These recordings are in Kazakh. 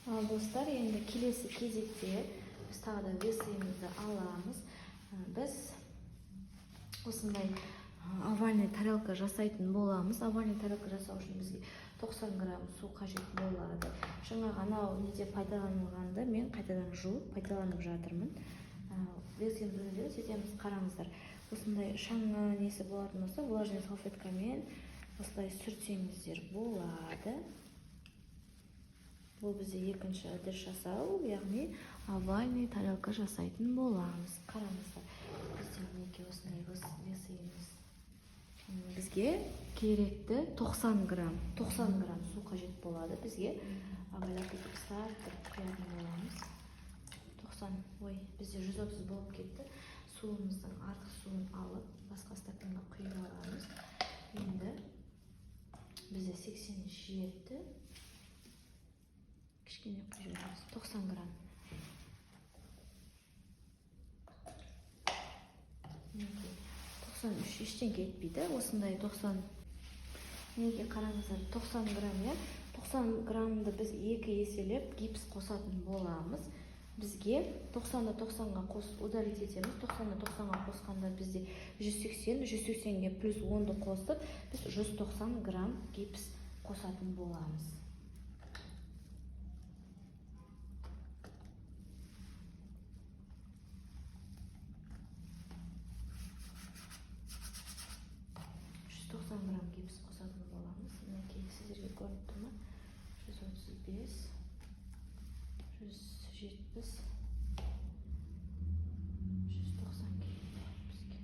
Ал, достар, енді келесі кезекте біз тағы да весымызды аламыз. Біз осындай овальный тарелка жасайтын боламыз. Овальный тарелка жасау үшін бізге 90 грамм су қажет болады. Жаңағы анау неде пайдаланылғанды мен қайтадан жуып пайдаланып жатырмын. Весымызды сөйтеміз, қараңыздар. Осындай шаңы несі болатын болса, влажный салфеткамен осылай сүртсеңіздер болады. Бұл бізде екінші ыдыс жасау, яғни овальный тарелка жасайтын боламыз. Қараңыздар, бізде мінекей осындай весымыз. Бізге керекті 90 грамм, 90 грамм су қажет болады бізге. Абайлап бүйтіп ұстап тұрып құятын боламыз. 90, ой, бізде 130 болып кетті. Суымыздың артық суын алып, басқа стаканға құйып аламыз. Енді бізде 87, кішкене құйып жібереміз, 90 грамм. Мінекей, 93 ештеңке етпейді. Осындай 90, мінекей, қараңыздар, 90 грамм, иә. 90 граммды біз екі еселеп гипс қосатын боламыз. Бізге 90-ды 90-ға қос, удалить етеміз. 90-ды 90-ға қосқанда бізде 180, 180-ге плюс 10-ды қосып, біз 190 грамм гипс қосатын боламыз. 190 грамм гипс қосатын боламыз. Мінекей, сіздерге көрініп тұр ма? 135, 170, 190 керек болады бізге.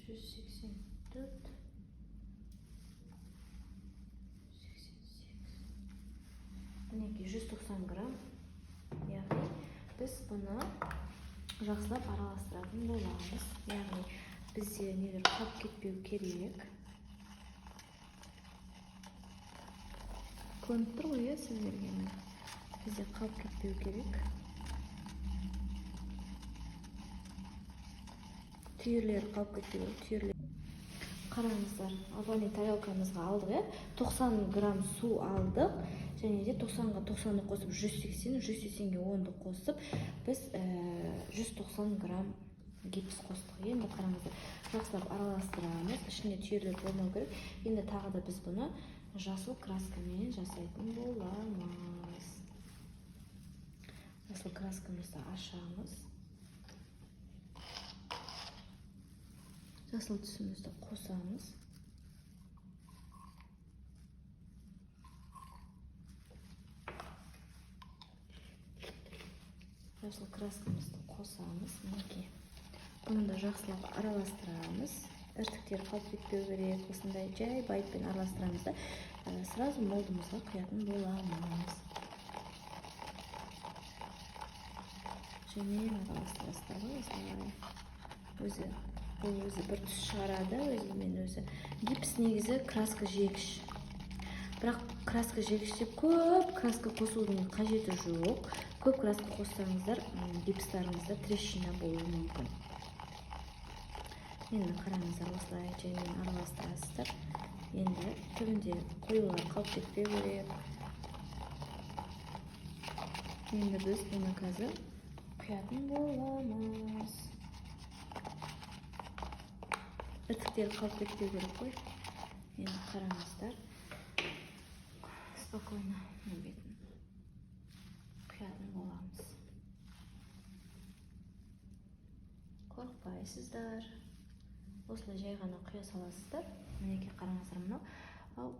184, 88. Мінекей, 190 грамм. Яғни біз бұны жақсылап араластыратын боламыз. Яғни бізде нелер қалып кетпеу керек. Көрініп тұр ғой, иә, сіздерге? Міне, бізде қалып кетпеу керек. Түйірлері қалып кетпеу керек, түйірлер. Қараңыздар, овальный тарелкамызға алдық, иә, 90 грамм су алдық және де 90-ға 90-ды қосып 180, 180-ге 10-ды қосып, біз 190 грамм гипс қостық. Енді қараңыздар, жақсылап араластырамыз, ішінде түйірлер болмау керек. Енді тағы да біз бұны жасыл краскамен жасайтын боламыз. Жасыл краскамызды ашамыз, жасыл түсімізді қосамыз. Жасыл краскамызды қосамыз. Мінекей, бұны да жақсылап араластырамыз. Іртіктер қалып кетпеу керек. Осындай жай байыппен араластырамыз да, сразу молдымызға құятын боламыз. Жаймен араластырасыздар ғой осылай. Өзі бұл өзі бір түс шығарады өзімен өзі. Гипс негізі краска жегіш, бірақ краска жегіш деп көп краска қосудың қажеті жоқ. Көп краска қоссаңыздар, гипстарыңызда трещина болуы мүмкін. Енді қараңыздар, осылай жаймен араластырасыздар. Енді түбінде қоюлар қалып кетпеу керек. Енді біз бұны қазір құятын боламыз. Іртіктері қалып кетпеу керек қой. Енді қараңыздар, спокойно мына бетін құятын боламыз. Қорықпайсыздар, осылай жай ғана құя саласыздар. Мінекей, қараңыздар, мынау ал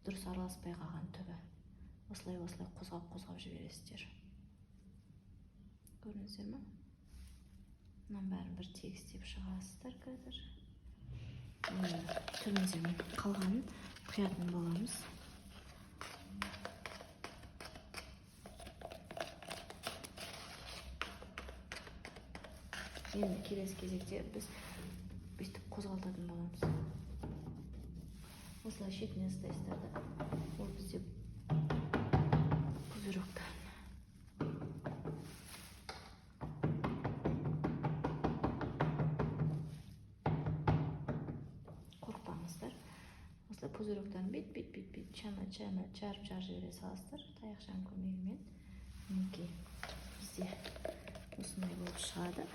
дұрыс араласпай қалған түбі. Осылай, осылай қозғап қозғап жібересіздер. Көрдіңіздер ма? Мынаның бәрін бір тегістеп шығасыздар. Қазір түрімізден қалғанын құятын боламыз. Енді келесі кезекте біз бүйтіп қозғалтатын боламыз. Осылай шетінен ұстайсыздар да, ол бізде пузыректан. Қорықпаңыздар, осылай пузыректан бүйтіп, бүйтіп, бүйтіп, бүйтіп. Шама шама жарып жарып жібере саласыздар таяқшаның көмегімен. Мінекей, бізде осындай болып шығады.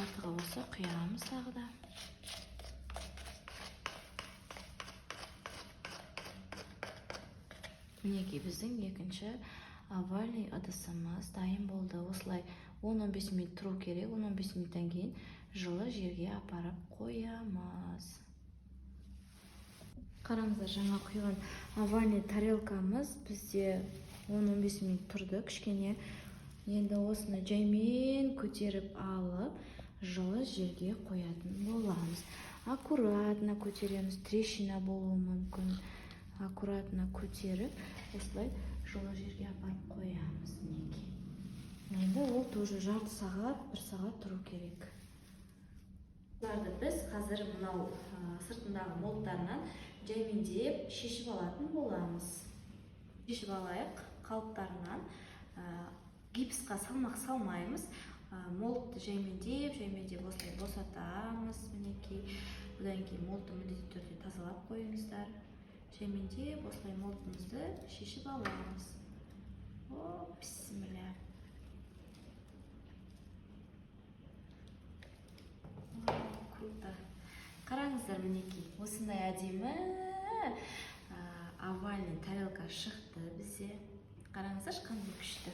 Артығы болса, құямыз тағы да. Мінекей, біздің екінші овальный ыдысымыз дайын болды. Осылай 10-15 минут тұру керек. 10-15 минуттан кейін жылы жерге апарып қоямыз. Қараңыздар, жаңа құйған овальный тарелкамыз бізде 10-15 минут тұрды кішкене. Енді осыны жаймен көтеріп алып, жылы жерге қоятын боламыз. Аккуратно көтереміз, трещина болуы мүмкін. Аккуратно көтеріп, осылай жылы жерге апарып қоямыз. Мінекей, енді ол тоже жарты сағат, бір сағат тұру керек. Бұларды біз қазір мынау сыртындағы молдтарынан жаймендеп шешіп алатын боламыз. Шешіп алайық қалыптарынан. Гипсқа салмақ салмаймыз. Молдты жаймендеп жаймендеп осылай босатамыз. Мінекей, одан кейін молдты міндетті түрде тазалап қойыңыздар. Жаймендеп осылай молдымызды шешіп аламыз. О, бісміллә! Вау, круто! Қараңыздар, мінекей, осындай әдемі овальный тарелка шықты бізде. Қараңыздаршы, қандай күшті!